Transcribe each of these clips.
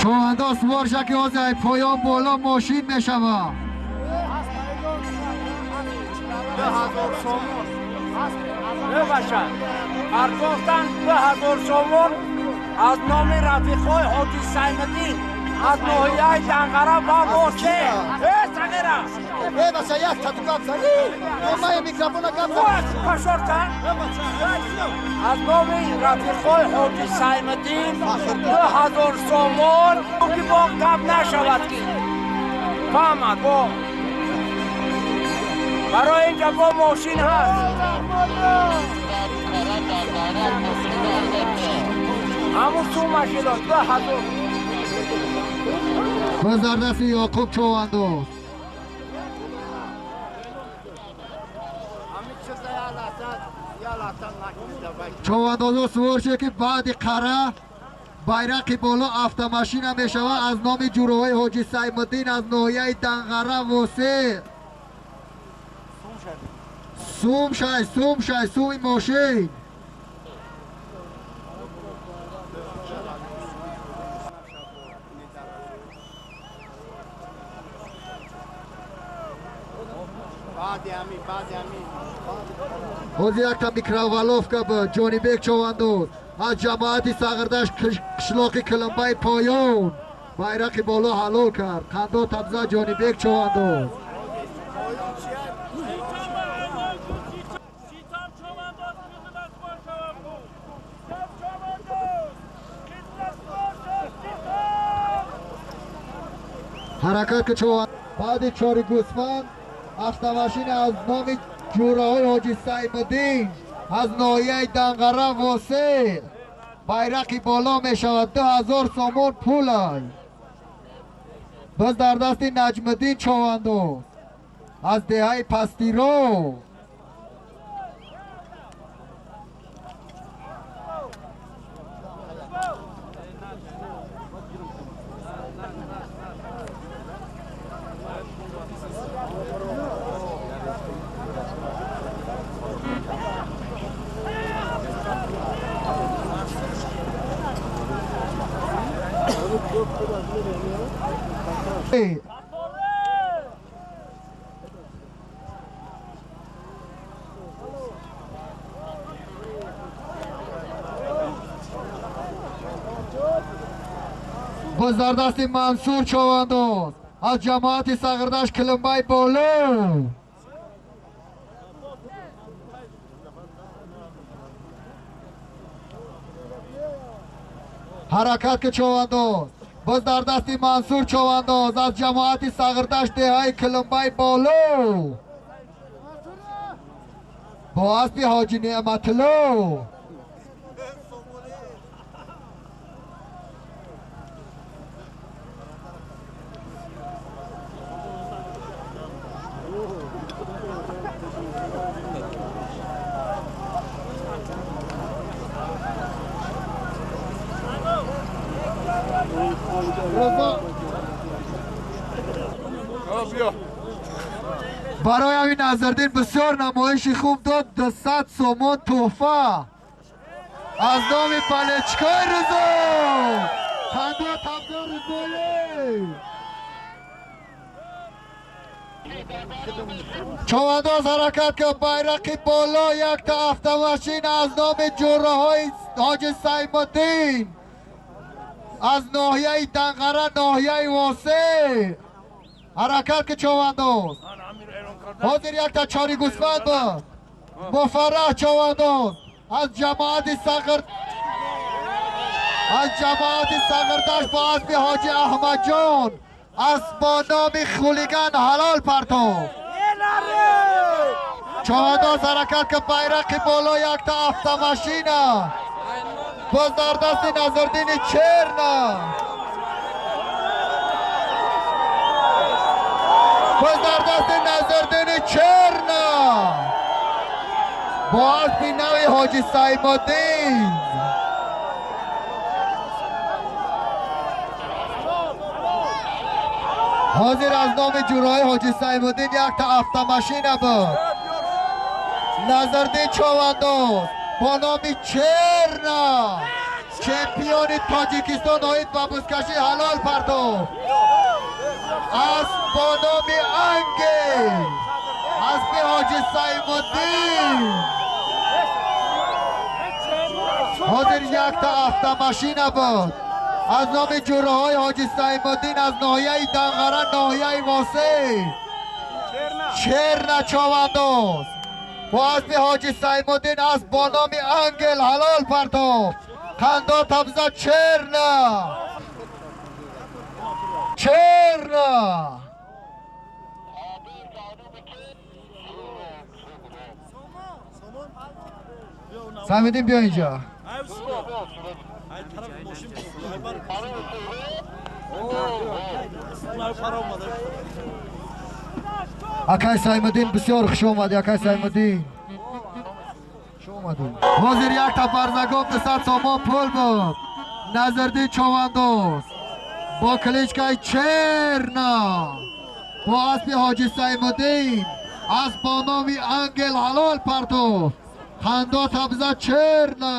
Човандоз сувор ша, ки ҳозир поён боло мошин мешава. 2000 сомон. Бебаша. Партофтан 2000 сомон аз номи рафиқҳои Ҳоҷи Саймиддин аз ноҳияи Данғара ва Восе. Э, сағира! Э, бача, як тату гап зани. Ман микрофона гап зан. Пашор кан. Аз номи рафиқҳои Ҳоҷи Саймиддин 2000 сомон, ки бо гап нашавад, ки фаҳмад бо барои инҷа бо мошин ҳаст. Ҳамун сумашидо 2000. Боз дар дасти Ёқуб Човандоз. Човандозо сувор шуд, ки баъди қара байрақи боло автомашина мешавад аз номи ҷуроҳои Ҳоҷи Саймуддин аз ноҳияи Данғара Восе. Сум шай, сум шай, суми мошин. Ҳозир якта микроволновка буд. Ҷонибек Човандоз аз ҷамоати Сағирдаш, қишлоқи Килимбаи поён, байрақи боло ҳалол кард. Қандо табза Ҷонибек Човандоз. Ҳаракат ки Чованд. Баъди чори гӯсфанд автомашина аз номи ҷураҳои Ҳоҷи Саймуддин аз ноҳияи Данғара Восе байрақи боло мешавад. 2000 сомон пулай. Боз дар дасти Наҷмуддин Човандоз аз деҳаи Пастиро. Боз дар дасти Мансур Човандоз аз ҷамоати Сағирдаш, Килимбай боло. Ҳаракат ки Човандоз. Боз дар дасти Мансур Човандоз аз ҷамоати Сағирдаш, деҳаи Килимбай боло, бо аспи Ҳоҷи Неъматулло. Барои ҳамин Назриддин бисёр намоиши хуб дод. 200 сомон тӯҳфа аз номи палечкои Ризо. Хандо табзо Ризоӣ. Човандоз ҳаракат кард, байрақи боло якта автомашина аз номи ҷураҳои Ҳоҷи Саймуддин аз ноҳияи Данғара, ноҳияи Восе. Ҳаракат ки Човандоз. Ҳозир якта чори гӯсфанд буд. Муфарраҳ Човандоз аз ҷамоати Сағир, аз ҷамоати Сағирдаш бо аспи Ҳоҷи Аҳмадҷон аз бо номи Хулиган ҳалол партофт. Човандоз ҳаракат ки байрақи боло якта автомашина боз дар дасти Назриддини Черна. Боз дар дасти Назриддини Черна бо аспи нави Ҳоҷи Саймуддин. Ҳозир аз номи ҷуроҳои Ҳоҷи Саймуддин якта автомашина буд. Назриддин Човандоз бо номи Черна. Чемпиони Тоҷикистон оид ба бузкашӣ ҳалол партофт. Асп бо номи Ангел, аспи Ҳоҷи Саймуддин. Ҳозир якта автомашина буд аз номи ҷӯраҳои Ҳоҷи Саймуддин аз ноҳияи Данғара, ноҳияи Восеъ. Черна човандоз бо аспи Ҳоҷи Саймуддин, асп бо номи Ангел ҳалол партофт. Қандо табза Черна, Черна. Саймуддин, биё инҷа. Акай Саймуддин, бисёр хуш омадӣ, акай Саймуддин, хуш омадӣ. Ҳозир якта барзагов 200 сомон пул буд. Назирдин човандоз бо кличка и Черна, бо аспи Ҳоҷи Саймуддин, асп бо номи Ангел ҳалол партофт. Қандо табза Черна.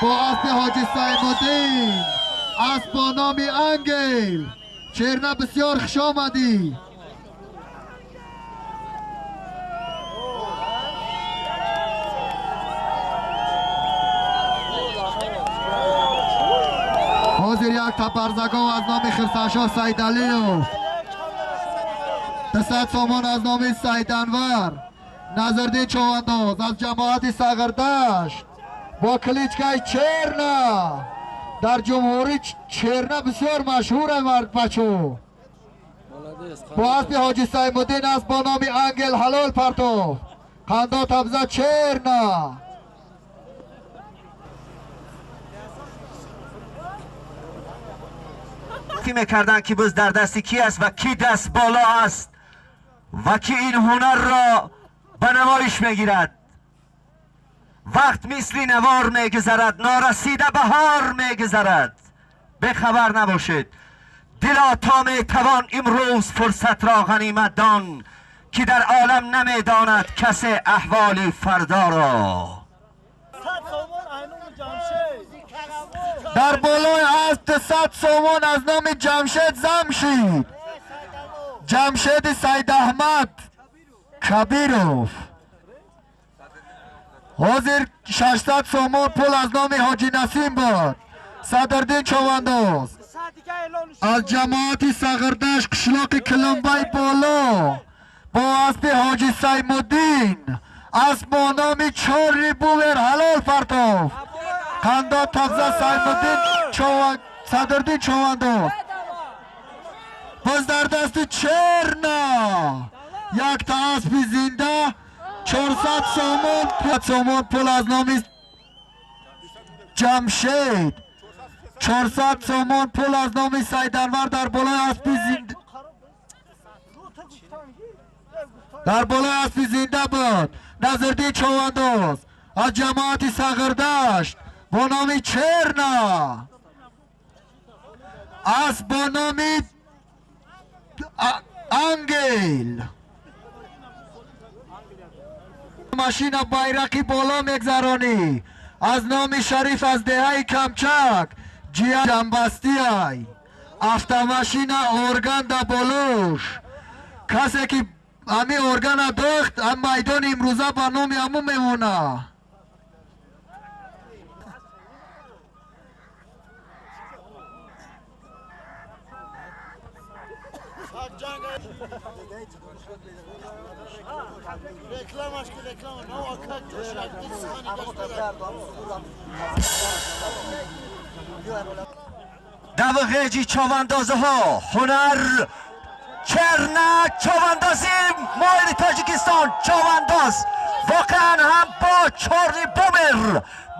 Бо аспи Ҳоҷи Саймуддин, асп бо номи Ангел. Черна, бисёр хуш омадӣ. Ҳозир як барзагов аз номи Хирсаншоҳ Саидалиев 200 сомон, аз номи Саиданвар. Назирдин човандоз аз ҷамоати Сағирдашт бо кличка и Черна. Дар ҷумҳурӣ Черна бисёр машҳур мард бачо. Бо аспи Ҳоҷи Саймуддин, асп бо номи Ангел ҳалол партофт. Қандо табза Черна. Мекарданд ки буз дар дасти ки аст ва ки даст боло аст ва ки ин ҳунар ро ба намоиш мегирад. Вақт мисли навор мегузарад, норасида баҳор мегузарад. Бехабар набошед. Дило, то метавон имрӯз фурсатро ғанимат дон, ки дар олам намедонад касе аҳволи фардоро. Дар болои асп 200 сомон аз номи Ҷамшед зам шид. Ҷамшеди Сайдаҳмад Кабиров. Ҳозир 600 сомон пул аз номи Ҳоҷи Насим буд. Садрдин човандоз аз ҷамоати Сағирдашт, қишлоқи Килумбай боло, бо аспи Ҳоҷи Саймуддин, асп бо номи Чорри Бувер ҳалол партофт. Қандо табза Саймуддин, Садрдин човандоз. Боз дар дасти Черна якта аспи зинда, 400 сомон, сомон пул аз номи Ҷамшед, 400 сомон пул аз номи Сайданвар дар болои аспи зинда, дар болои аспи зинда буд. Назирдин човандоз аз ҷамоати Сағирдашт бо номи Черна, асп бо номи Ангел. Машина байрақи боло мегзаронӣ аз номи Шариф аз деҳаи Камчак ҷия ҷамбастиай. Автомашина, орган да болуш. Касе ки ҳами органа дохт, ҳам майдони имрӯза ба номи ҳамун мемона. Reklamаш ки реклама, но акак тошак Дав ғеҷи човандозҳо, ҳунар, Черна човандози моҳири Тоҷикистон, човандоз воқеан ҳам бо Чорни Бумер.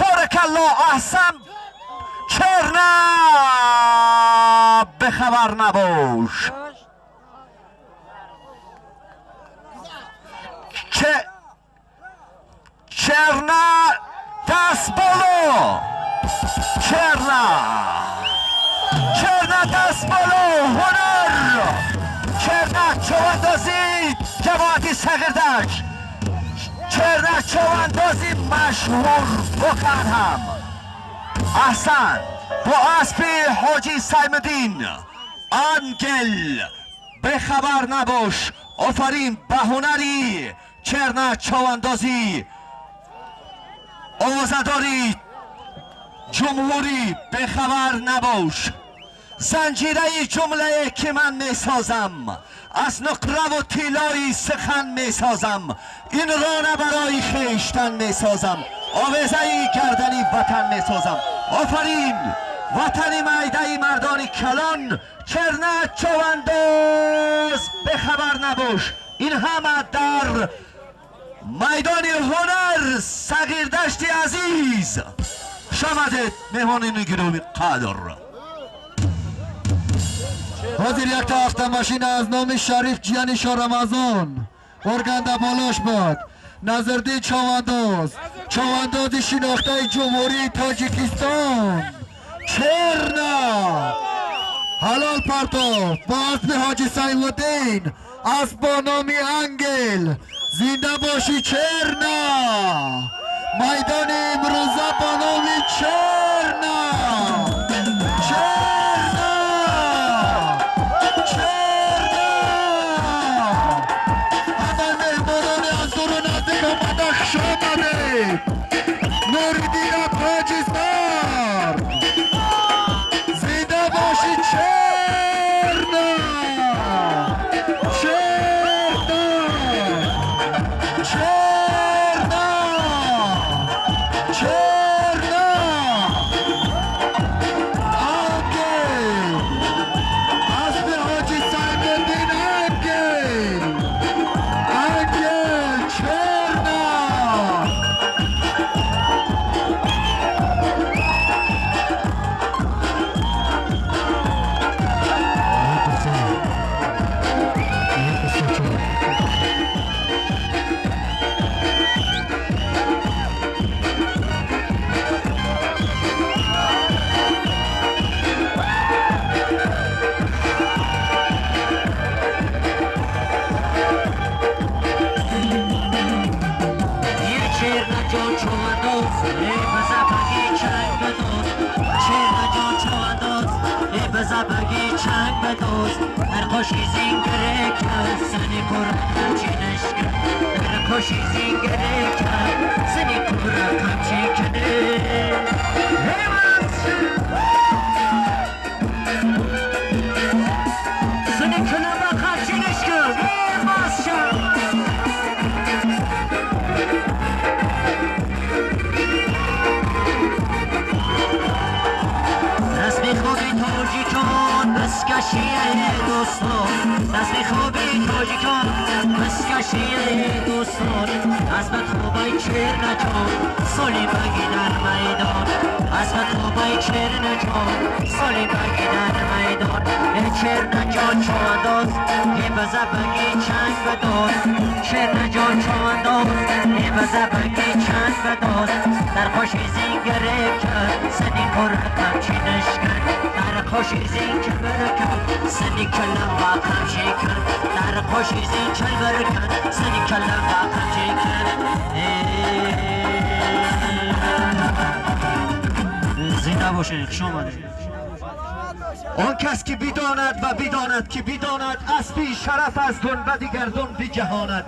Боракалло, аҳсан, Черна, бехабар набош. Черна даст боло, Черна, Черна даст боло, ҳунар, Черна човандозӣ ҷамоати Сағирдашт. چرنه چوباندازی مشهور بکن هم احسن با اسب حاجی سیمدین انگل به خبر نباش. آفرین به هنری چرنه چوباندازی آوازداری جمهوری به خبر نباش. زنجیره جمله که من میسازم از نقره و طلای سخن میسازم، این را نه برای خویشتن میسازم، آویزه گردنی وطن میسازم. آفرین وطن میده مردان کلان چرنه چوبانداز به خبر نباش. این همه در میدان هنر صغیردشت عزیز شامدید مهمانین گرامی قدر. ҳозир якта автомашина аз номи Шариф ҷияни Шорамазон органда болош буд. Назирдин Човандоз, човандози шинохтаи Ҷумҳурии Тоҷикистон, Черна ҳалол партофт бо аспи Ҳоҷи Саймуддин, асп бо номи Ангел. Зинда бошӣ Черна! Майдони имрӯза бо номи Черна, Черна, Черна! Ҳама меҳмонони аз дуру наздик омада, хуш омадед! Нуриддина Тоҷисар, зинда бошӣ Черна, Черна, Черна, Черна! Ангел, аспи Ҳоҷи Саймиддин Ангел, Ангел, Черна! بزبگی چنگ بدوز در خوشی زینگره کن سنی پر همچینش کن در خوشی زینگره کن سنی پر همچین کنه. سنی کنه با همچینش کن ماسشم. رسمی خوبی تاجیکان بسکشیه دوستان، رسمی خوبی تاجیکان بسکشیه دوستان، از بد خوبای چرنه جان سالی بگی در میدان، از بد خوبای چرنه جان سالی بگی در میدان. چرنه جان چوانداز بزه بگی چنگ بداز، چرنه جان چوانداز بزه بگی چنگ بداز، در خوشی زینگره کن سنی پر همچینش کن، در خوشی زین کبر کن سنی کلم با همچین کن، در خوشی زین کلبر کن سنی کلم با همچین کن. زنده باشین، خوش آمدید. آن کس که بداند و بداند که بداند، اسبی شرف از گنبد گردون بجهاند.